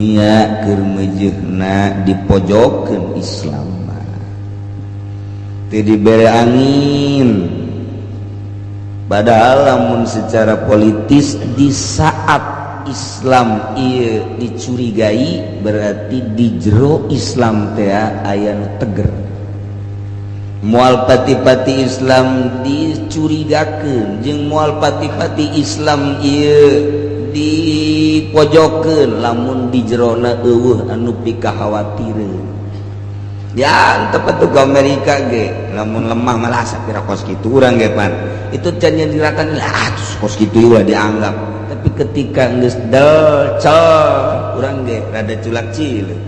Dunia keur meujeuhna dipojokkeun Islam mah teu dibere angin. Padahal lamun secara politis di saat Islam ieu dicurigai, berarti di jero Islam teh aya nu teger. Moal pati-pati Islam dicurigakeun jeung moal pati-pati Islam ieu dipojokkeun lamun di jerona eueuh anu pikakhawatireun. Ya tepat tuh Amerika ge lamun lemah malah sapira kos kitu urang ge pan itu can diratan lah kos kitu ulah dianggap. Tapi ketika geus del cel urang ge rada culak cileuk.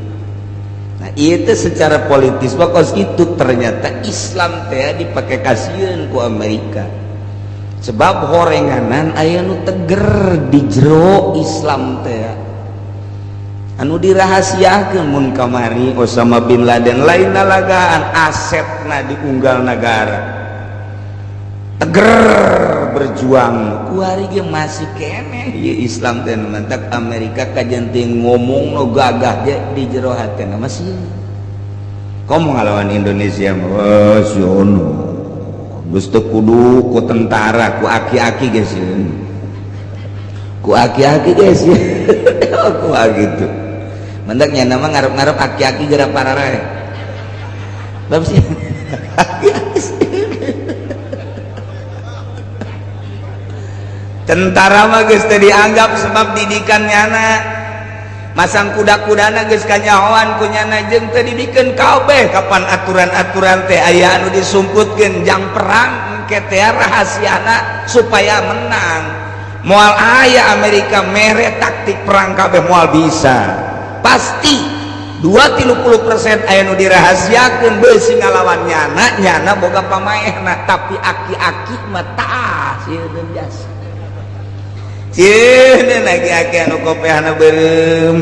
Nah, itu secara politis mah kos kitu. Ternyata Islam teh dipake kasieun ku Amerika sebab horenganan aya nu teger di jero Islam teh anu dirahasiakeun. Mun kamari Osama bin Laden lain lagaan asetna diunggal negara teger berjuang, kuari ge masih keneh ieu Islam teh. Mantak Amerika kajen teh ngomong no gagah ge di jero hatena masih komo ngalawan Indonesia mah. Wah, siono geus teu kudu ku tentara, ku aki-aki geus, ku aki-aki geus ku gitu. Mantaknya nama ngarep-ngarep aki-aki gerak pararae bab sih aki-aki. Tentara mah geus teu dianggap sebab didikan nyana masang kuda-kudana geus kanyahoan ku nyana jeung teu dibikeun kabeh. Kapan aturan-aturan teh aya anu disumputkeun jang perang engke teh rahasiana supaya menang. Moal aya Amerika mere taktik perang kabeh, moal bisa. Pasti 2-30% aya nu dirahasiakeun beusi ngalawan nyana. Nyana boga pamaehna, tapi aki-aki mah tah sieun biasa. Sieun aki-aki anu kopehna beureum,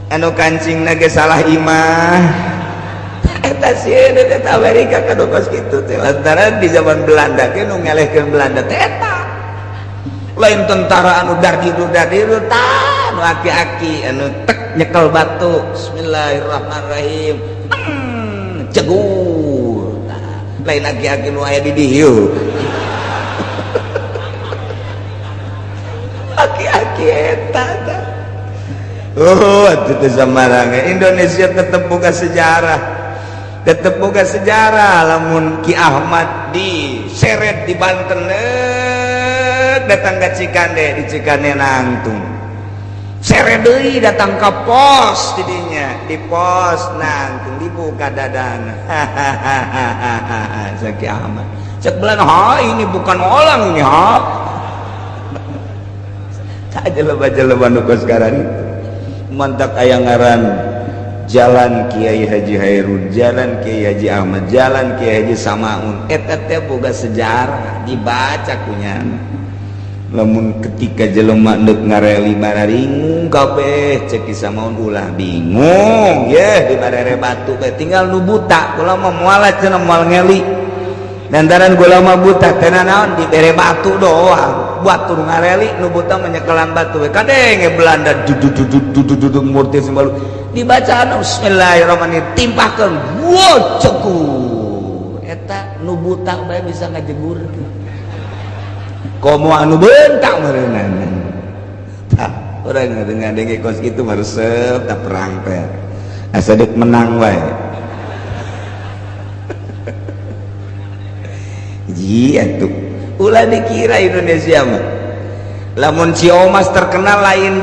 anu kancingna ge salah imah eta sieun eta Amerika kanu kos kitu teh. Lantaran di zaman Belanda ge nu ngelehkeun Belanda teh eta lain tentara anu dardidu dardidu, tah anu aki-aki anu tek nyekel batu, bismillahirrahmanirrahim, cegur. Nah, lain aki-aki nu aya di dieu, aki-aki eta tah. Oh, atuh teh samarang Indonesia tetep boga sejarah, tetep boga sejarah. Lamun Ki Ahmad diseret di Banten, datang ke Cikande, di Cikande nangtung, seret deui datang ke pos didinya, di pos nangtung, dibuka dadana. Hahaha, Ki Ahmad cek Belanda, ha, ini bukan orang ini. Ha, jelema-jelema nu sekarang mantak aya ngaran Jalan Kiai Haji Hairun, Jalan Kiai Haji Ahmad, Jalan Kiai Haji Samaun, eta teh boga sejarah dibaca kunyana. Lamun ketika jelema deuk ngareli mararingung kabeh, cek Ki Samaun, ulah bingung ye, dibarere batu bae tinggal nu buta. Kula mah moal cenah, moal ngeli lantaran gula mah buta teh naon, dibere batu doang buat turun ngareli. Nu buta menyekelan batu we kadenge Belanda duduk duduk duduk murtir sembalu, dibacaan bismillahirrahmanirrahim, timpahkeun, wo cekur. Eta nu buta bae bisa ngajegur, komo anu bentak meureunana. Tah, urang ngadenge kos kitu mah resep tah perang teh, asa deuk menang wae. Ji atuh ulah dikira Indonesia mah lamun Ciomas terkenal lain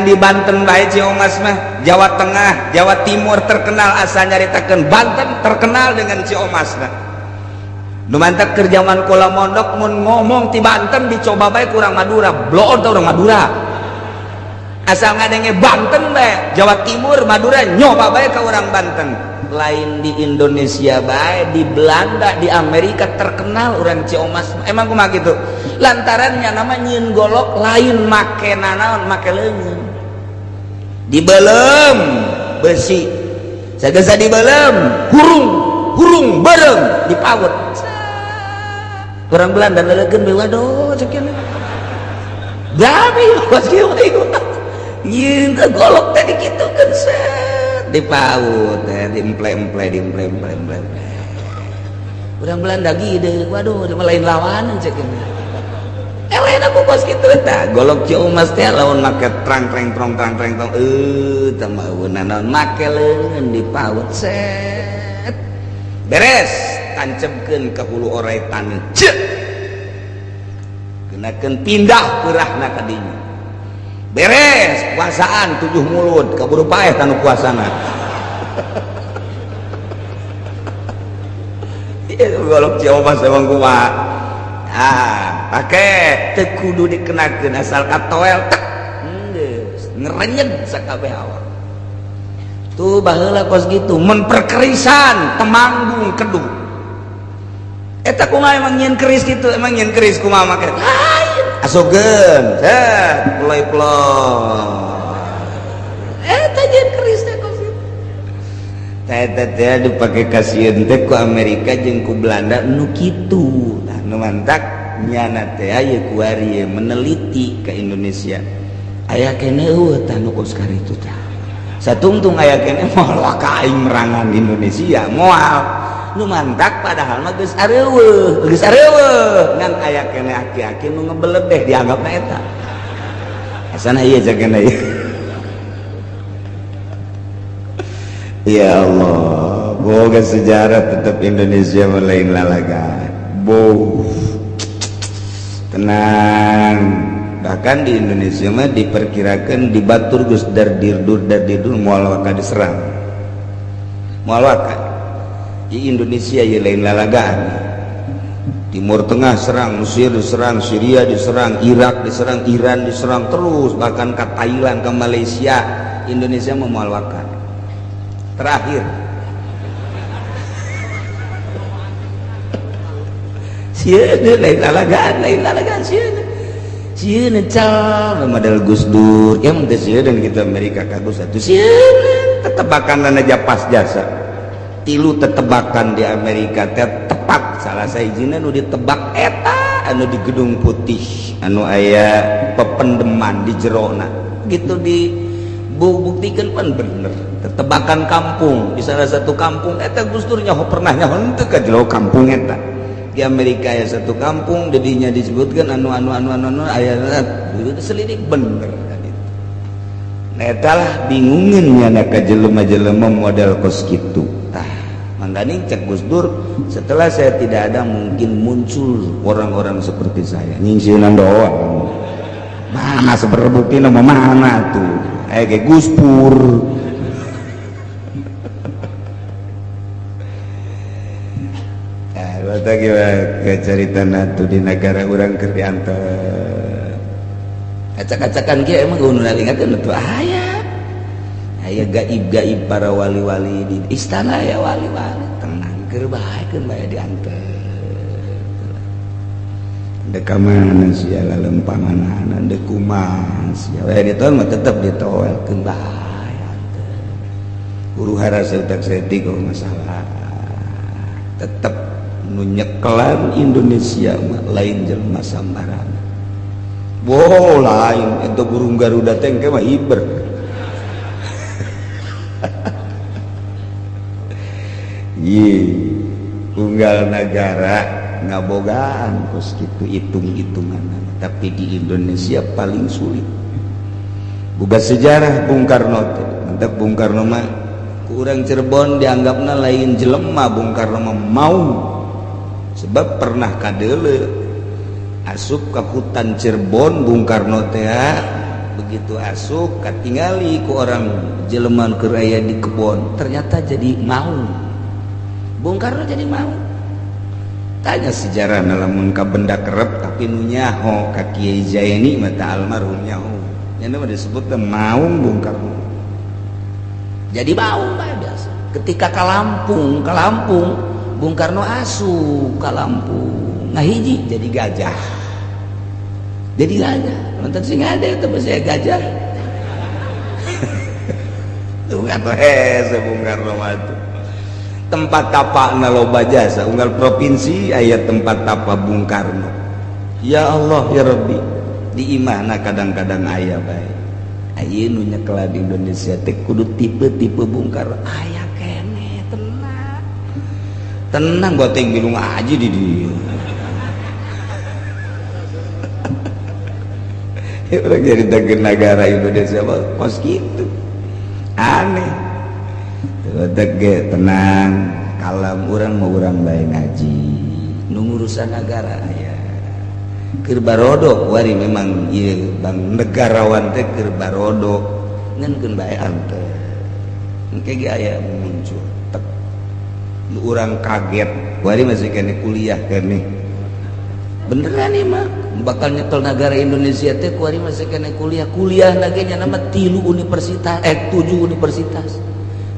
di Banten bae. Ciomas mah Jawa Tengah, Jawa Timur terkenal. Asa nyaritakeun Banten terkenal dengan Ciomas mah. Nu mantak keur zaman kula mondok, mun ngomong ti Banten dicoba bae kurang Madura, bloon teh urang Madura. Asal ngadenge Banten bae, Jawa Timur, Madura, nyoba bae ka urang Banten. Lain di Indonesia bae, di Belanda, di Amerika terkenal urang Ciomas. Emang kumaha gitu? Lantarannya nama nyieun golok lain make nanaon, make leungeun dibelem besi sagesa dibelem, hurung hurung bareng dipawet. Orang Belanda lelegeun bae, waduh, cek kieu berani kos kieu. Nyieun golok teh dikitukeun set dipaut teh diemple-emple diemple-emple. Urang Belanda gede, waduh, mah lain lawanan cek ini. Eh lain aku kos kitu tah. Golok Ciomas teh lawan make trang treng trong trang treng tong tah mah naon make leungeun dipaut set. Beres, tancebkeun ka hulu orai taneuh. Ceuk. Kenakeun pindah peurahna ka dinya. Beres, puasaan 7 mulut, kaburu paeh tanu puasana. Golok Ciomas emang kumaha ah pake teu kudu dikenakeun asal katoel tek geus ngerenyeg sakabeh awak tuh baheula kos kitu mun perkerisan temanggung kedu eta kumaha emang nyieun keris kitu emang nyieun keris kumaha make lain asupkeun set ploy-ploy eta nyieun keris teh kos kitu. Teh dipake kasieun teh ku Amerika jeung ku Belanda nu kitu. Tah nu mantak nyana teh aya kuari meneliti ke Indonesia. Aya keneh eueuh tah nu kos karitu tah. Satungtung aya keneh moal ka aing merangan Indonesia moal. Nu mantak padahal mah geus areueuh, geus areueuh ngan aya keneh aki-aki nu ngebeledeh dianggapna eta. Asana ieu jagana ieu. Ya Allah, boga sejarah tetap Indonesia lain lalaga. Boh, tenang. Bahkan di Indonesia mah diperkirakan di batur geus dardirdur dardirdur moal waka diserang. Moal waka. Di Indonesia ye lain lalagaan. Timur Tengah serang, Mesir diserang, Syria diserang, Irak diserang, Iran diserang terus, bahkan ke Thailand, ke Malaysia. Indonesia mah moal waka. Terakhir sieun lain lalagaan sieun sieun cal model Gus Dur ya mun teh sieun kita Amerika ka Gus atuh sieun tetebakan aja pas jasa tilu tetebakan di Amerika teh tepat salah sahijina nu ditebak eta anu di Gedung Putih anu aya pependeman di jerona gitu di buktikan pan bener tebakan kampung di salah satu kampung eta Gus Dur nyaho pernah nyaho henteu ka jero kampung eta di Amerika ya satu kampung dedinya disebutkan anu anu anu anu anu aya selidik bener kan itu. Nah eta lah bingungeun nya ka jelema-jelema model kos kitu tah mangkaning cek Gus Dur setelah saya tidak ada mungkin muncul orang-orang seperti saya nyingsieunan doang mana seberbukti nama mana tuh kayak Gus Pur. Cerita tuh di negara orang keur diantar acak-acakan kieu emang nu ingatkeun tuh aya aya gaib-gaib para wali-wali di istana ya wali-wali tenang keur bae keun bae diantar dek ka mana sia lalempanganana dek kumaha sia we ditol mah tetep ditoelkeun bae anteur huru hara saeutik saeutik masalah tetep nu nyekelan Indonesia mah lain jelema sambarangan. Wow, lain itu burung Garuda teh engke mah hiber. Ye, unggal nagara ngabogaan kos kitu hitung-hitungan, tapi di Indonesia paling sulit. Boga sejarah Bung Karno teh. Mantap Bung Karno mah ku urang Cirebon dianggapna lain jelema Bung Karno mah mau. Sebab pernah kadele asup ke hutan Cirebon Bung Karno teh begitu asup katingali ku orang jelema keur aya di kebon ternyata jadi mau Bung Karno jadi mau tanya sejarah lamun ka benda kerep tapi nu nyaho ka Kiai Zaini mata almarhum nyaho nya mah disebut maung Bung Karno jadi maung bae biasa ketika ka Lampung Bung Karno asup ka Lampung ngahiji jadi gajah nonton sing ada itu saya gajah tuh atau hese Bung Karno mah tuh tempat tapakna loba jasa unggal provinsi aya tempat tapa Bung Karno. Ya Allah ya Rabbi, di imahna kadang-kadang aya bae. Ayeuna nu nyekelan di Indonesia teh kudu tipe-tipe Bung Karno aya keneh. Tenang, tenang, goteng milu ngaji di dieu. Orang jadi negara Indonesia kos gitu aneh. Tege tenang, kalem, urang mau urang bae ngaji, nu ngurusan negara aya keur barodo kuari. Memang ieu bang negarawan teh keur barodo, ngan keun bae ante engke ge aya muncul tek nu urang kaget kuari masih kene kuliah kene. Beneran nih mah bakal nyekel negara Indonesia teh kuari masih kene kuliah. Kuliah lagi nya nama tilu universitas, tujuh universitas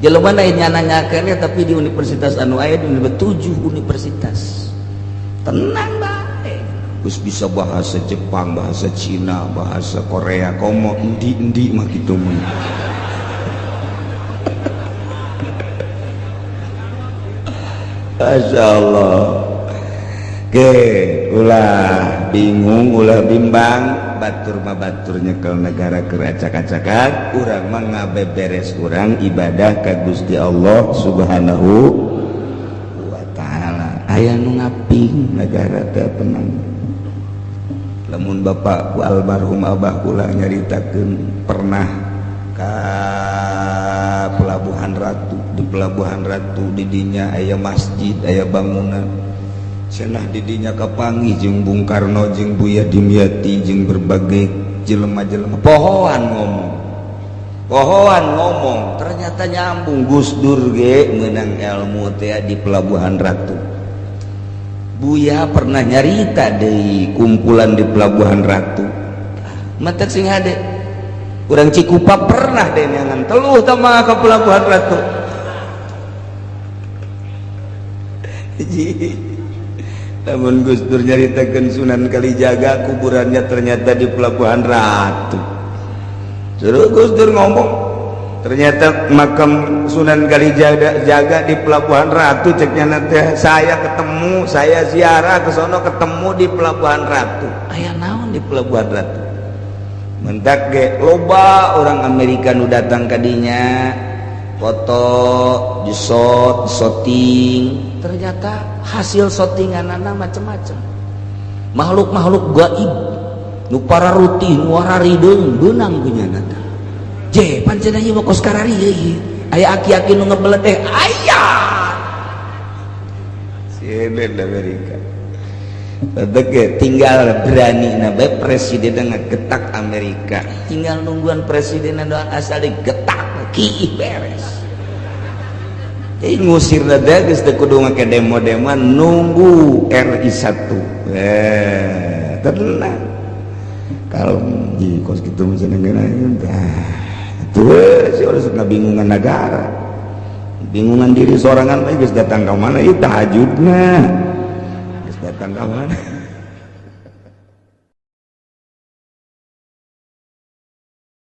jelema na nya kene, tapi di universitas anu aya di tujuh universitas. Tenang bae, geus bisa bahasa Jepang, bahasa Cina, bahasa Korea, komo endi-endi mah kitu mah. Masya Allah. Oke, ulah bingung, ulah bimbang, batur mah batur nyekel negara keracak-acakan, urang mah ngabeberes urang ibadah ka Gusti Allah Subhanahu wa taala. Aya nu ngaping negara teh, tenang. Lamun bapakku almarhum abah kula nyaritakeun pernah ka Pelabuhan Ratu. Di Pelabuhan Ratu didinya aya masjid, aya bangunan. Cenah didinya kapanggih jeung Bung Karno, jeung Buya Dimyati, jeung berbagai jelema-jelema. Pohoan ngomong, pohoan ngomong, ternyata nyambung. Gus Dur ge meunang ilmu teh di Pelabuhan Ratu. Buya pernah nyarita deui kumpulan di Pelabuhan Ratu. Matak sing hade urang Cikupa pernah deh neangan teluh tah mah ka Pelabuhan Ratu. Namun Gus Dur nyaritakeun Sunan Kalijaga kuburannya ternyata di Pelabuhan Ratu. Terus Gus Dur ngomong ternyata makam Sunan Kalijaga jaga di Pelabuhan Ratu. Ceknya nanti saya ketemu, saya ziarah ke sono ketemu di Pelabuhan Ratu. Aya naon di Pelabuhan Ratu? Mentak ge loba orang Amerika nu datang kadinya foto, disot, shooting. Ternyata hasil shootingan anak macem-macem, makhluk-makhluk gaib nu para rutih, nu rideung beunang punya nata je pancen ieu mah kos karari ieu aya aki-aki nu ngebeledeh aya CNN Amerika. Tege tinggal berani nabe presiden ngegetak Amerika, tinggal nungguan presiden doang, asal digetak kiih beres. Jadi ngusir geus teu kudu make demo-demo, nunggu RI 1. Tenang. Kalau di kos kitu mah cenah tuh si harus ngabingungan negara. Bingungan diri sorangan mah geus datang ka mana ieu tahajudna. Geus datang ka mana?